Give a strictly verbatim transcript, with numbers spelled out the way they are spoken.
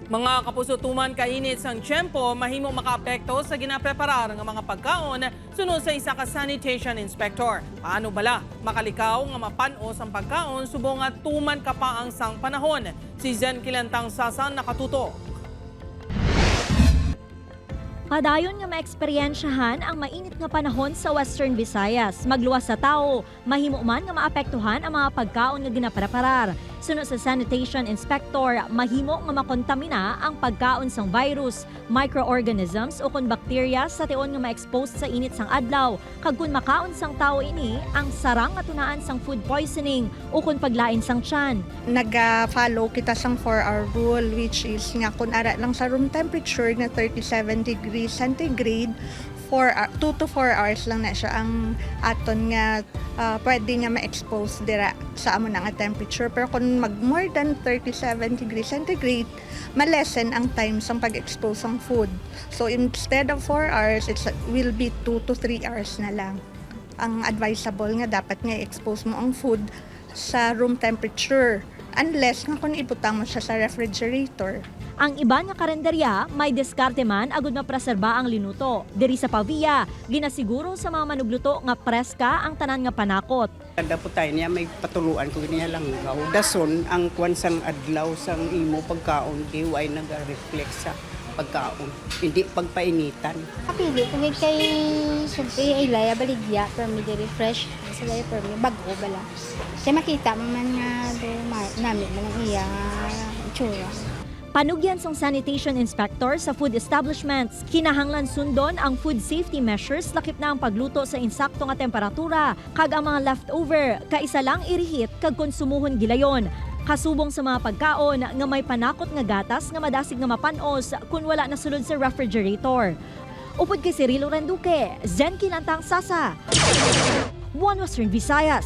Mga kapuso, tuman kainit sang tiyempo mahimo makaapekto sa ginapreparar nga mga pagkaon, suno sa isa ka sanitation inspector. Paano bala makalikaw nga mapan-os ang pagkaon subong nga tuman kapaang sang panahon? Si Zen Kilantang Sasa nakatutok. Padayon nga maeksperiensyahan ang mainit nga panahon sa Western Visayas. Magluwas sa tawo, mahimo man nga maapektuhan ang mga pagkaon nga ginapreparar. Suno sa sanitation inspector, mahimo nga makontamina ang pagkaon sang virus, microorganisms, ukon bakterya sa tion nga ma-expose sa init sang adlaw, kag kon makaon sang tawo ini, ang sarang nga tunaan sang food poisoning ukon paglain sang tiyan. Naga-follow kita sang four-hour rule, which is nga kung ara lang sa room temperature nga thirty-seven degrees centigrade, four, hou- two to four hours lang na siya ang aton nga ah, pwede nga ma-expose dira sa amo na nga temperature. Pero kung mag more than thirty-seven degrees centigrade, ma-lessen ang time sang pag-expose sang food. So instead of four hours, it will be two to three hours na lang ang advisable nga dapat nga i-expose mo ang food sa room temperature, unless nga kung ibutang mo siya sa refrigerator. Ang iban nga karinderya may diskarte man agud mapreserba ang linuto. Diri sa Pavia, ginasiguro sa mga manugluto nga preska ang tanan nga panakot. Kada putay niya may patuluan ko niya lang daw. Dason ang kwan sang adlaw sang imo pagkaon kay way naga-reflect sa pagkaon. Hindi pagpainitan. Kapili ko gid kay siyempre ilaya baligya, permi diri fresh. Sa laya permi, bag-o bala. Kaya makita mo man nga do ma- nami man ang iya itsura. Panugyan sang sanitation inspector sa food establishments, kinahanglan sundon ang food safety measures lakip na ang pagluto sa insakto nga temperatura kag ang mga leftover kaisa lang irihit kag konsumohon gilayon, kasubong sa mga pagkaon nga may panakot nga gatas nga madasig nga mapan-os kon wala nasulod sa refrigerator. Upod kay Cirilo Renduque, Zen Kilantang Sasa, One Western Visayas.